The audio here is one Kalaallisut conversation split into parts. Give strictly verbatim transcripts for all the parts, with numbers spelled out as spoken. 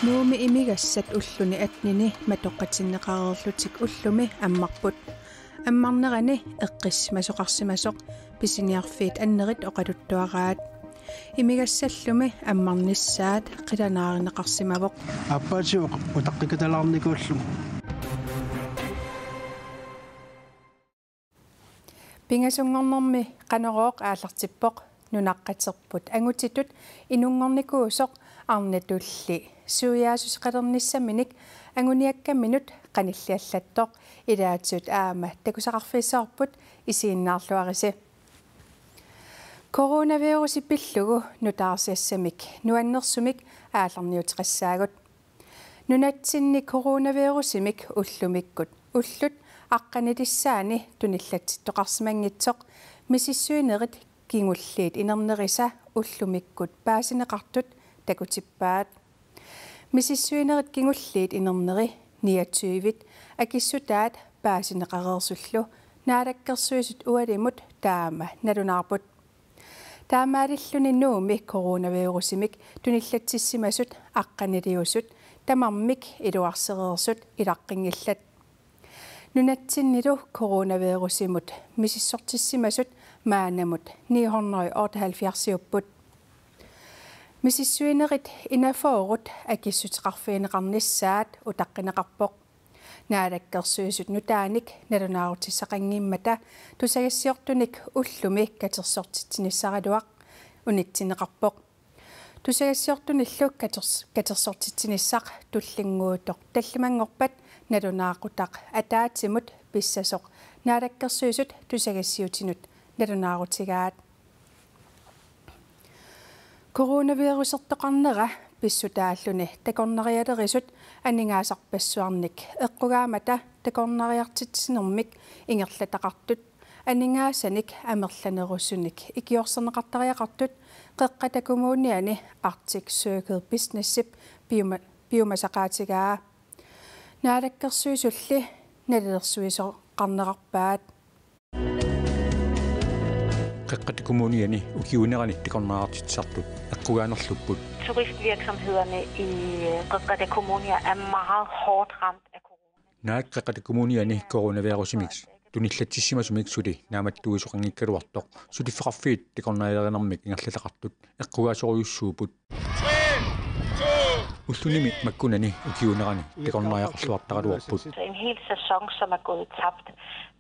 Nuummi imigassat ulluni atteni matoqqatinneqareerlutik ullumi ammarput. Ammarnerani eqqissimasoqarsimasoq pisiniarfiit annerit oqaluttuaraat. Imigassallumi ammarnissaat qilanaarineqarsimavoq. Aappaatsiaq utaqqikatalaarnikuullunga. Pingasunngornermi Qanorooq aallartippoq. Nunaqqaterput angutitut inunngornikuusoq arnatulli suiaassuseqalernissaminik anguniakkaminut qanilliallattoq ilaatigut aamma takusaqarfigissavarput, isiginnaarluarisi. Coronavirusi pillugu nutaarsiassamik nuannersumik aallarniuteqassaagut. Nunatsinni coronavirusimik ullumikkut ullut aqqanilissaanni tunillatsittoqarsimanngitsoq misissuinerit kingulliit inernerisa ullumikkut paasineqartut takutippaat. Misissuinerit kingulliit inerneri niogtyvit akissutaat paasineqareersullu Naalakkersuisut ualimut taama nalunaarput. Taamaalilluni Nuummi coronavirusimik tunillatsissimasut aqqaniliusut tamarmik iluarsereersut ilaqqinngillat. Nunatsinnilu coronavirusimut misissortissimasut maannamut ni hundrede og otteoghalvfjerdsiupput. Misissuinerit enogfyrret akissuteqarfigineqarnissaat utaqqineqarpoq. Naalakkersuisut nutaanik nalunaarutissaqanngimmata tusagassiortunik ullumi katersortitsinissaraluaq unitsinneqarpoq. Tusagassiortunillu katers-, katersortitsinissaq tullinnguuttoq tallimanngorpat nalunaaqutaq ataatsimut pissasoq Naalakkersuisut tusagassiutinut nalunaarutigaat. Coronavirusertoqarnera pissutaalluni takornarialerisut aningaasarpassuarnik eqqugaammata takornariartitsinermik ingerlataqartut aningaasanik amerlanerusunik ikiorserneqartariaqartut Qeqqata Kommuniani Arctic Circle Businessip piuma-, piumasaqaatigaa. Naalakkersuisulli nalilersuisoqarnerarpaat. Qeqqata Kommuniani ukiuunerani takornariartitsisartut eqqugaanerlupput. Turistvirksomhederne i Qeqqata Kommune er meget hårdt ramt af corona. Naak Qeqqata Kommuniani coronavirusimik tunillatsissimasumik suli naammattuisoqanngikkaluartoq suliffeqarfiit takornarialerinermik ingerlataqartut eqqugaasorujussuupput. Ullunimi makkunani ukiuunerani takornariaqarluartaraluarput. En hel sæson, som er gået tabt.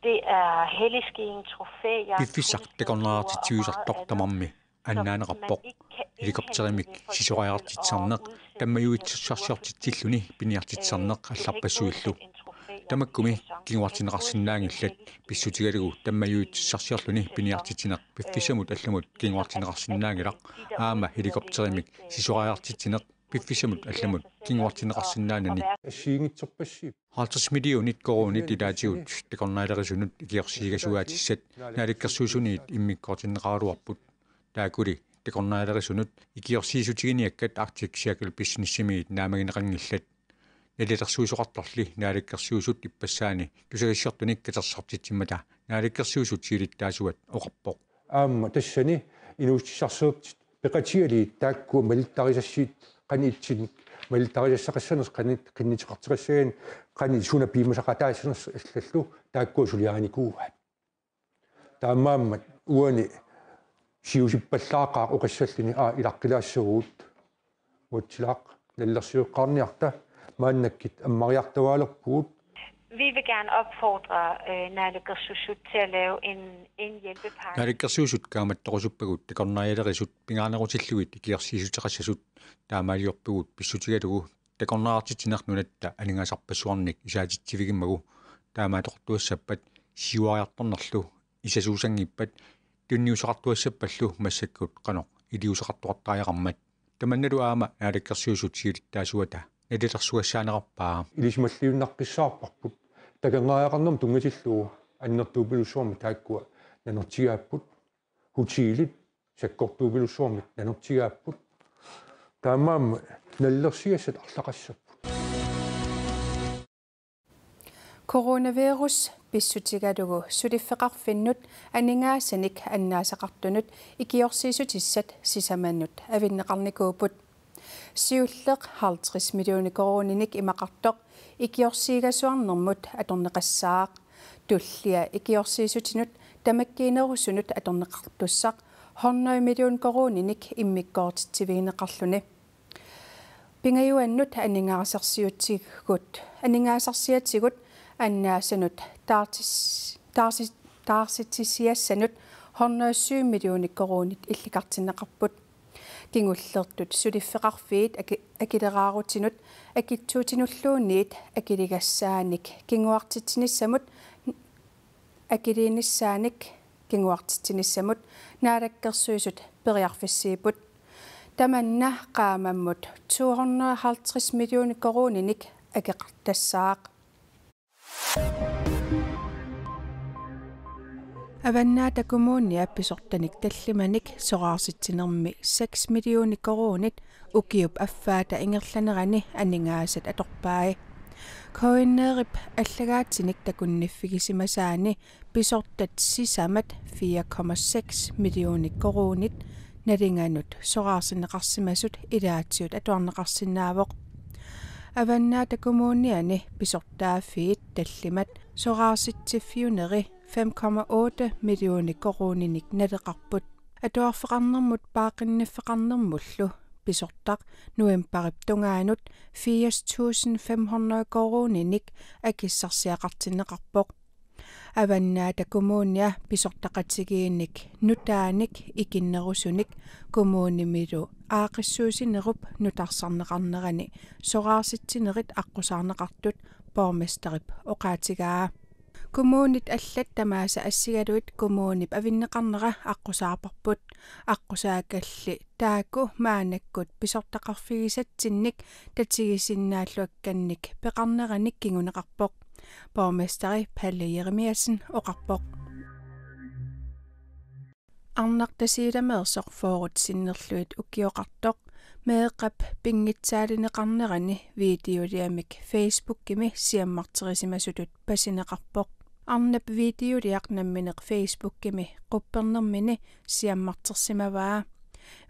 Det er helligskeen, trofæer, piffissaq takornariartitsivisartoq tamarmi annaaneqarpoq. Helikopterimik sisorariartitsisarneq, tammajuitsussarsiortitsilluni piniartitsisarneq allarpassuillu. Tamakkumi kinguartinneqarsinnaanngillat, pissutigalugu tammajuitsussarsiorluni piniartitsineq piffissamut allamut kinguartinneqarsinnaanngilaq, aamma helikopterimik sisorariartitsineq piffissamut allamut kinguartinneqarsinnaanani. Assigiinngitsorpassuupput. Halvtreds millionit koruunit ilaatigut takornarialerisunut ikiorsiisigasuaatissat Naalakkersuisuniit immikkoortinneqaraluarput. Taakkuli takornarialerisunut ikiorsiissutiginiakkat Arctic Circle Businessimiit naammagineqanngillat. Nalilersuisoqartorli Naalakkersuisut ippassaani tusagassiortunik katersortitsimmata Naalakkersuisut siulittaasuat oqarpoq. Aamma tassani inuussutissarsiortut peqatigalugit taakku malittarisassat qanoq ittunik malittarisassaqassanersut, qanoq qinnuteqartoqassagaanni, qanoq suna piumasaqataassanersoq allallu taakkua suliarinikuuaat. Taamaammat uani siusippallaaqaaq oqassalluni: Aa, ilaqqilaassavugut. Uatsilaaq nalilersueqqaarniarta, maannakkut ammariartuaalerpugut. Vi vil gerne opfordre, øh, Naalakkersuisut til at lave en, en hjælpepakke. Naalakkersuisut kaammattorusuppagut takornarialerisut pingaanerutillugit ikiorsiissuteqassasut, taamaaliorpugut pissutigalugu takornariartitsineq nunatta aningaasarpassuarnik isaatitsivigimmagu. Taamaattoqartuassappat siuariartornerlu isasuusanngippat tunniussaqartuassappallu massakkut qanoq iliuuseqartoqartariaqarmat. Tamannalu aamma Naalakkersuisut siulittaasuata nalilersugassaanerarpaa. Ilisimalliunnaqqissaarparput. Takornariaqarnermut tunngatillugu annertuupilussuarmik taakkua nanortigaapput. Hotelit sakkortuupilussuarmik nanortigaapput. Taamaammat nalilersugassat arlaqassapput. Coronavirus pissutigalugu suliffeqarfinnut aningaasanik annaasaqartunut ikiorsiissutissat sisamannut avinneqarnikuupput. Siulleq halvtreds millioner koruuninik imaqartoq ikiorsiigasuarnermut atorneqassaaq. Tullia ikiorsiissutinut tamakkiinerusunut atorneqartussaq hundrede millioner koruuninik immikkoortitsivigineqarluni. Pingajuannut aningaasarsiutigut, aningaasarsiatigut annaasanut taartis-, taarsi-, taarsitsisiassanut hundrede syv millioner koruunit illikartinneqarput. Kingullertut suliffeqarfiit aki-, akileraarutinut akitsuutinulluunniit akiligassaanik kinguartitsinissamut, akiliinissaanik kinguartitsinissamut Naalakkersuisut periarfissiipput. Tamanna qaammammut to hundrede halvtreds millioner koruuninik akeqartassaaq. Avannaata Kommunia pisortanik tallimanik soraarsitsinermi seks millioner koruunit ukiup affaata ingerlanerani aningaasat atorpai. K N R-ip allagaatinik takunniffigisimasaani pisortat sisamat fire komma seks millioner koruunit nalinganut soraarsinneqarsimasut ilaatigut atuarneqarsinnaavoq. Avannaata Kommuniani pisortaaffiit tallimat soraarsitsiffiuneri fem komma otte millioner koruuninik naleqarput. Atuarfeqarnermut paaqinniffeqarnermullu pisortaq novembarip tungaanut firs tusind fem hundrede koruuninik akissarsiaqartinneqarpoq. Avannaata Kommunia pisortaqatigiinnik nutaanik ikinnerusunik kommunimilu aaqqissuussinerup nutarsarneqarnerani soraarsitsinerit aqqusaarneqartut borgmesterip oqaatigaa. Kommunit allat tamaasa assigalugit kommunip avinneqarnera aqqusaarparput. Aqqusaakalli taakku maannakkut pisortaqarfigisatsinnik tatigisinnaalluakkannik peqarneranik kinguneqarpoq, borgmesteri Palle Jeremiassen oqarpoq. Arnaq Tasiilameersoq fyrret sinnerlugit ukioqartoq meeqqap pinngitsaalineqarnerani videoliamik Facebookimi siammarterisimasutut pasineqarpoq. Arnap videoliaq nammineq Facebookimi quppernermini siammartersimavaa.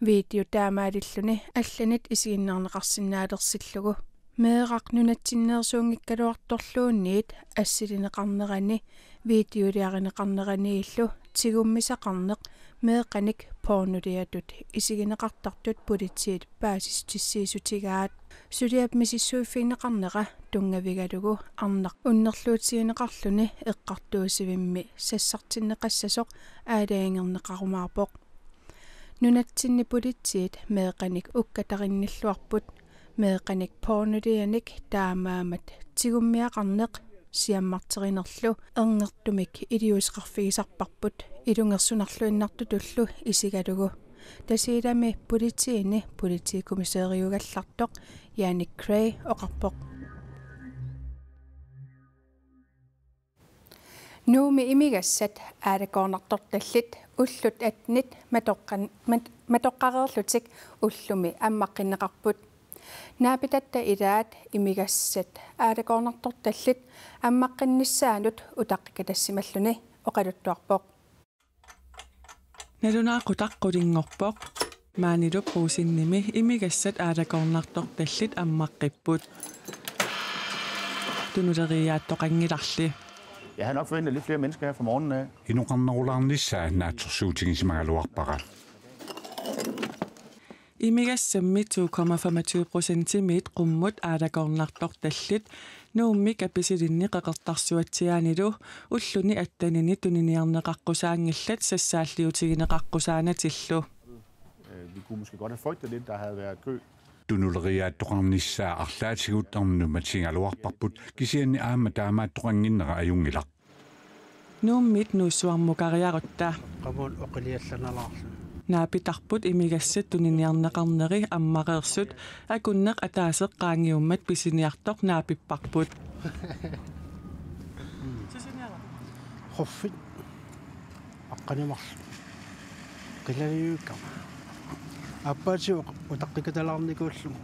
Video taamaalilluni allanit isiginnaarneqarsinnaalersillugu. Meeraq nunatsinneersuunngikkaluartorluunniit assilineqarnerani videoliarineqarneraniillu tigummisaqarneq meeqqanik pornoliatut isigineqartartut politiit paasissutissiissutigaat. Suliap misissuiffigineqarnera tunngavigalugu arnaq unnerluutigineqarluni eqqartuussivimmi sassartinneqassasoq aalajangerneqarumaarpoq. Nunatsinni politiit meeqqanik ukkatarinnilluarput. Meeqqanik pornolianik taamaammat tigummiaqarneq siammarterinerlu erngertumik iliuuseqarfigisarparput ilungersunarluinnartutullu isigalugu. Tasiilami politiini politikommissæriugallartoq Jannik Cray oqarpoq. Nuummi imigassat aalakoornartortallit ullut attenit matoqqan-, mat-, matoqqareerlutik ullumi ammaqqinneqarput. Naapitatta ilaat imigassat aalakoornartortallit ammaqqinnissaannut utaqqikatassimalluni oqaluttuarpoq. Nalunaaqutaq qulinngorpoq. Maanilu Brugsenimi imigassat aalakoornartortallit ammaqqipput. Tunuleriiaattoqanngilarli. Jeg havde nok forventet lidt flere mennesker her fra morgenen af. Inoqarnerulaarnissaa naatsorsuutigisimagaluarpara. Imigassammi to komma femogtyve procentimiit qummut aalakoornartortallit Nuummi Kapisilinni Qeqertarsuatsiaanilu ulluni attenini tuniniarneqaqqusaanngillat sassaalliutigineqaqqusaanatillu. Øh, vi kunne måske godt have frygtet lidt, der havde været kø. Tunuleriiaattoqarnissaa arlaatigut ernumatigaluarparput, kisianni aamma taamaattoqannginnera ajunngilaq. Nuummit nuussuarmukariarutta. Qamuun oqiliallanalaarluni. Naapitarput imigassat tuniniarneqarneri ammareersut, akunneq ataaseq qaangiummat pisiniartoq naapipparput. Quffit aqqaneq-marluk. Qilaliuikkama. Aappaatigut utaqqikatalaarnikuullugu.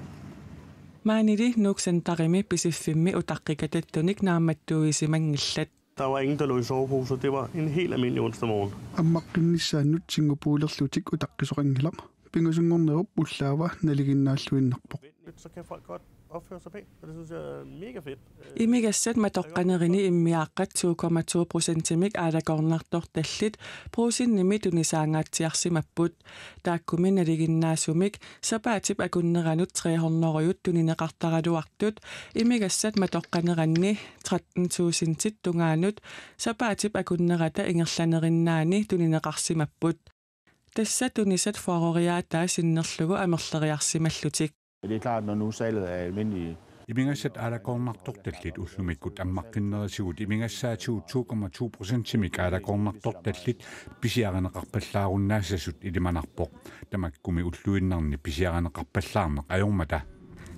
Maanili Nuuk Centerimi Pisiffimmi utaqqikatattunik naammattuisimanngillat. Der var ingen, der lå i soveposer. Det var en helt almindelig onsdag morgen. Ammaqqinnissaannut singupuulerlutik utaqqisoqanngilaq. pingasunngornerup ullaava nalinginnaalluinnarpoq. Så kan folk godt opføre sig pænt, og det synes jeg er mega fedt. Imigassat matoqqanerini immiaaqqat to komma to procentimik aalakoornartortallit Brugsenimi tunisaangaatsiarsimapput. Taakkumi nalinginnaasumik sapaatip akunneranut tre hundrede tunineqartaraluartut imigassat matoqqaneranni tretten tusindit tungaanut sapaatip akunnerata ingerlanerinnaani tunineqarsimapput. Tassa tunisat fyrreaataa sinnerlugu amerleriarsimallutik. Det er klart, når nu salget af almindelige Imigassat aalakoornartortallit ullumikkut ammaqqinnerisigut imigassaatigut to komma to procentimik aalakoornartortallit pisiarineqarpallaarunnaasasut ilimanarpoq. Tamakkumi ulluinnarni pisiarineqarpallaarneq ajormata.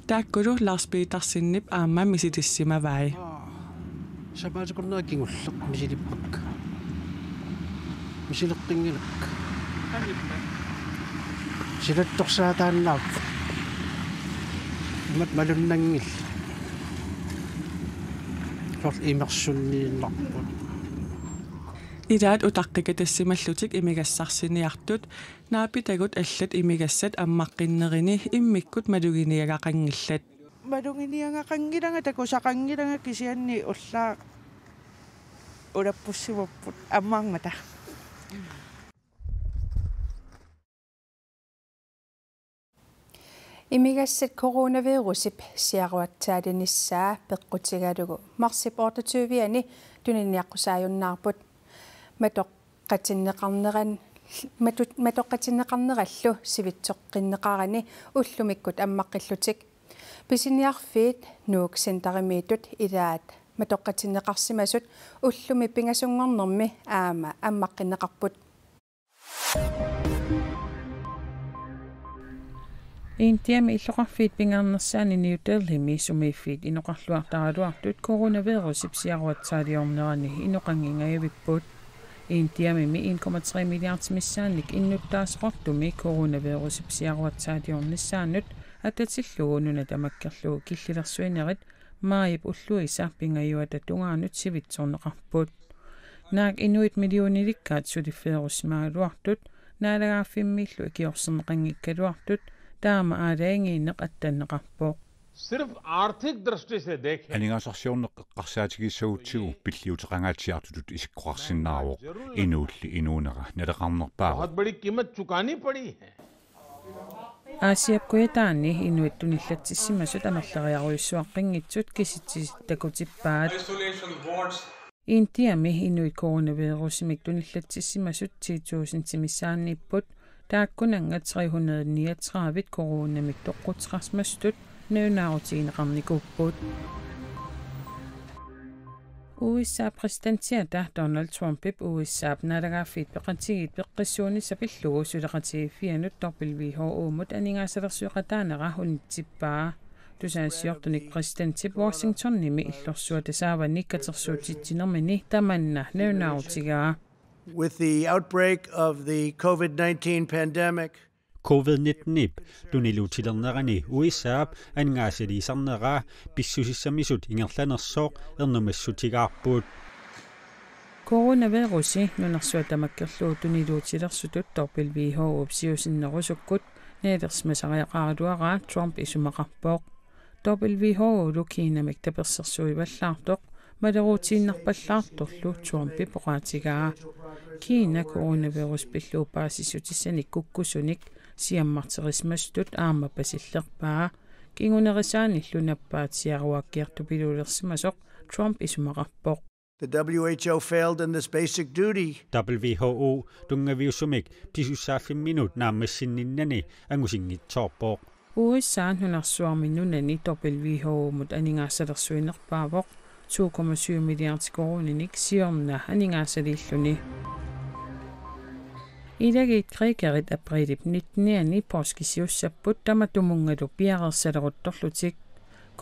Taakkulu Lars Petersenip aamma misilissimavai. Sapaatip akunnera kingulleq misilippakka. Misileqqinngilakka. Silattorsaataannaappoq. Imatut malunnanngillat. Soorlu imersunniinnarput. Ilaat utaqqikatassimallutik imigassarsiniartut naapitagut allat imigassat ammaqqinnerini immikkut maluginiagaqanngillat. Maluginiagaqanngilanga, takusaqanngilanga, kisianni ullaaq ulappussimapput ammarmata. Imigassat coronavirusip siaruatsaalinissaa peqqutigalugu marsip otteogtyve-ani tuniniaqqusaajunnaarput. Matoqqatinneqarneran-, matu-, matoqqatinneqarnerallu sivitsoqqinneqarani ullumikkut ammaqqillutik. Pisiniarfiit Nuuk Centerimiittut ilaat matoqqatinneqarsimasut ullumi pingasunngornermi aamma ammaqqinneqarput. Indiami illoqarfiit pingaarnersaanni New Delhimi sumiiffiit inoqarluartaraluartut coronavirusip siaruatsaaliornerani inoqanngingajavipput. Indiamimi en komma tre milliardit missaannik innuttaasoqartumi coronavirusip siaruatsaaliornissaanut atatillugu nuna tamakkerlugu killilersuinerit maajip ulluisa pingajuata tungaanut sivitsorneqarput. Naak inuit millionilikkaat suliffeerussimagaluartut naalagaaffimmiillu ikiorserneqanngikkaluartut taama aalajangiineq attanneqarpoq. सिर्फ आर्थिक दृष्टि से देखें। Aningaasarsiorneq eqqarsaatigissagutsigu pilliuteqangaatsiartutut isikkoqarsinnaavoq, inuulli inuunera naleqarnerpaavoq. बहुत बड़ी कीमत चुकानी पड़ी है। Aasiap Kujataani inuit tunillatsissimasut amerleriarujussuaqqinngitsut kisitsisit takutippaat. Indiami inuit coronavirusimik tunillatsissimasut ti tusind missaanniipput, taakkunanngaat tre hundrede niogtredive coronamik toqquteqarsimasutut nalunaarutigineqarnikuupput. U S A-p præsidentiata Donald Trumpip U S A-p naalagaaffiit peqatigiit peqqissuunissaq pillugu suleqatigiiffianut W H O-mut aningaasalersueqataanera unitsippaa. Tusagassiortunik præsidentip Washingtonimi illorsuata saavani katersuutitsinermini tamanna nalunaarutigaa. With the outbreak of the covid nineteen pandemic, covid nitten-ip tuniluutilernerani U S A-p aningaasaliisarnera pissusissamisut ingerlanersoq ernumassutigaarput. Coronavirusi nunarsuaq tamakkerlugu tuniluutilersutut W H O-p siusinnerusukkut nalilersimasariaqaraluaraa Trump isumaqarpoq. W H O-lu Kinamik tapersersuivallaartoq maleruutiinnarpallaartorlu Trumpip oqaatigaa. Kina coronavirus pillugu paasissutissanik kukkusunik siammarterisimasutut aamma pasillerpaa. Kingunerisaanillu nappaat siaruakkiartupilulersimasoq Trump isumaqarpoq. The W H O failed in this basic duty. W H O tunngaviusumik pisussaaffimminut naammassinninnani angusinngitsoorpoq. U S A nunarsuarmi nunani W H O-mut aningaasalersuinerpaavoq to komma syv milliard koruuninik siorna aningaasaliilluni. Ilagiit grækerit aprilip nitten-iani poorskisiussapput tamatumunngalu piareersaleruttorlutik.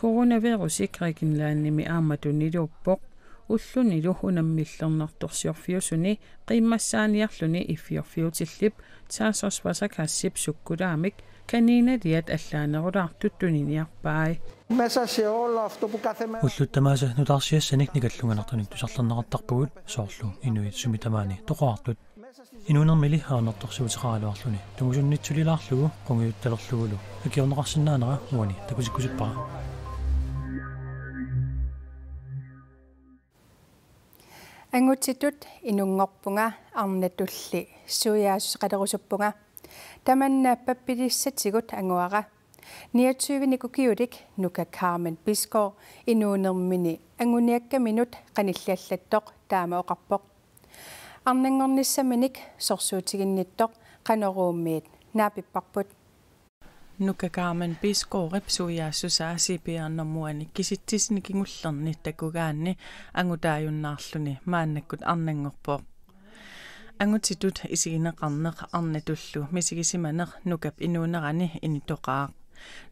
Coronavirusi Grækenlandimi aamma tuniluuppoq, ullunilu unammillernartorsiorfiusuni qiimmassaaniarluni iffiorfiutillip Tassos Vassakasip sukkulaamik kaniinaliat allaanerulaartut tuniniarpai. Μέσα σε όλο αυτό που κάθε μέρα Ullut tamaasa nutaarsiassanik nikallunganartunik tusarlerneqartarpugut, soorlu inuit sumi tamaani toqorartut. Inuunermili ajornartorsiuteqaraluarluni tungusunnitsulilaarlugu qungujuttalerlugulu akiorneqarsinnaanera uani takutikkusuppara. Angutitut inunngorpunga, arnatulli suiaassuseqalerusuppunga. Tamanna pappilissatigut anguara. Niogtyvenik ukiulik Nuka Carmen Bisgaard inuunermini anguniakkaminut qanilliallattoq taama oqarpoq. Arnanngornissaminik sorsuutiginnittoq Qanoruummiit naapipparput. Nuka Carmen Bisgaardip suiaassusaa C P R nummer et-nik kisitsisinik kingullerni takugaanni angutaajunnaarluni maannakkut arnanngorpoq. Angutitut isigineqarneq arnatullu misigisimaneq Nukap inuunerani initoqaaq.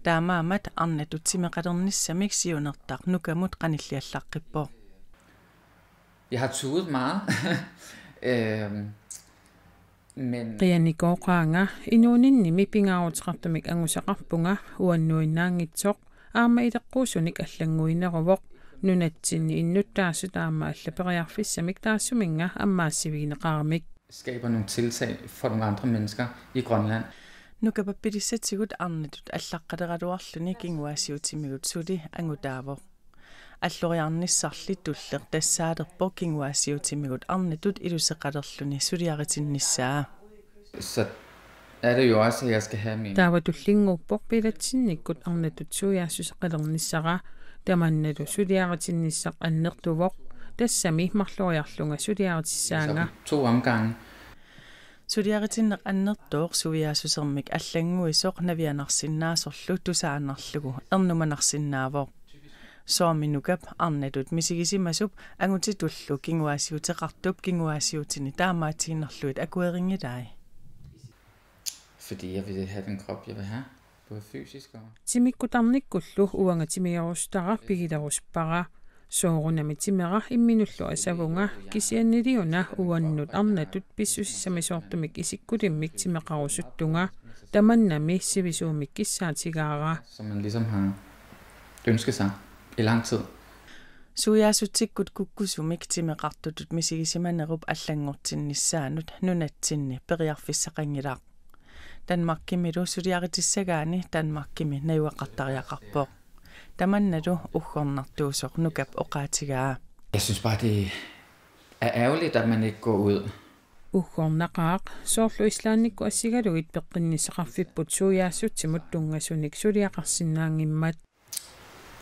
Taamaammat arnatut timeqalernissamik siunertaq Nukamut qanilliallaqqippoq. Jeg har tudet meget. Øhm, men Qianikooqaanga, inuuninnimi pingaaruteqartumik angusaqarpunga, uannuinnaanngitsoq, aamma ileqquusunik allannguineruvoq, nunatsinni innuttaasut aamma alla periarfissamik taassuminnga ammaassivigineqaramik. Skaber nogle tiltag for nogle andre mennesker i Grønland. Nuka pappilissatigut arnatut allaqqaleraluarluni kinguaassiuutimigut suli angutaavoq. Alloriarnissarli tulleq tassaalerpoq kinguaassiuutimigut arnatut iluseqalerluni suliaritinnissaa. Så er det jo også, at jeg skal have min Taava tullinnguuppoq pilatsinnikkut arnatut suiaassuseqalernissara, tamannalu suliaritinnissaq annertuvoq, tassami marloriarlunga suliaritissaanga. Så to omgange. Suliaritinneq annertooq suiaassusermik allannguisoq navianarsinnaasorlu tusaannarlugu ernumanarsinnaavoq. Soormi Nukap arnatut misigisimasup angutitullu kinguaassiuteqartup kinguaassiuutini taamaatiinnarlugit akuerinngilai. Fordi jeg vil have den krop, jeg vil have, både fysisk og Timikkutarnikkullu uanga timigerusuttara pigilerusuppara. Soorunami timera imminullu asavunga, kisianniliuna uannut arnatut pissusissamisoortumik isikkulimmik timeqarusuttunga, tamannami sivisuumik kissaatigaara. Som man ligesom har ønsket sig i lang tid. Suiaassutsikkut kukkusumik timeqartutut misigisimanerup allanngortinnissaanut nunatsinni periarfissaqanngilaq. Danmarkimilu suliaritissagaanni Danmarkimi najugaqartariaqarpoq. Tamannalu uggornartuusoq Nukap oqaatigaa. Jeg synes bare, det er ærgerligt, at man ikke går ud. Uggornaqaaq, soorlu Islandikkut assigalugit peqqinnissaqarfipput suiaassutsimut tunngasunik suliaqarsinnaanngimmat.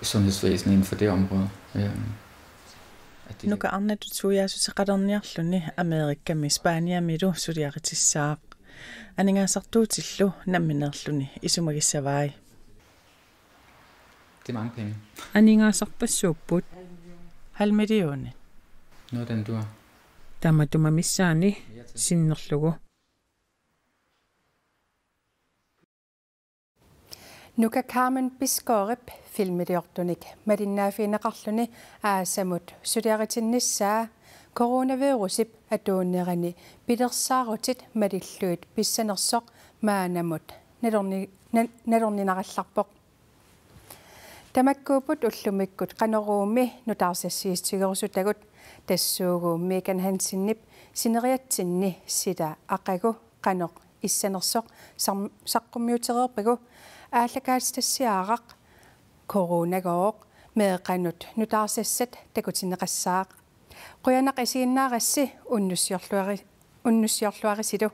Sundhedsvæsen inden for det område. Øhm, at det Nuka arnatut suiaassuseqalerniarluni Amerikami Spaniamilu suliaritissaaq. Aningaasartuutillu nammineerluni isumagissavai. Det er mange penge. Aningaasarpassuupput. Halv million. Noget af den dur. Tamatuma missaani sinnerlugu. Nuka Carmen Bisgaardip filmiliortunik malinnaaffigineqarluni aasamut suliaritinnissaa coronavirusip atuunnerani pilersaarutit malillugit pissanersoq maannamut nalorni-, na-, nalorninarallarpoq. Tamakkuupput ullumikkut Qanoruumi nutaarsassiissutigerusutagut, tassuugu Megan Hansenip sineriatsinni sila aqagu qanoq issanersoq sam-, saqqummiutereerpagu aallakaatitassiaaraq coronagooq meeqqanut nutaarsassat takutinneqassaaq. Qujanaq isiginnaarassi unnussiorluari-, unnussiorluarisilu.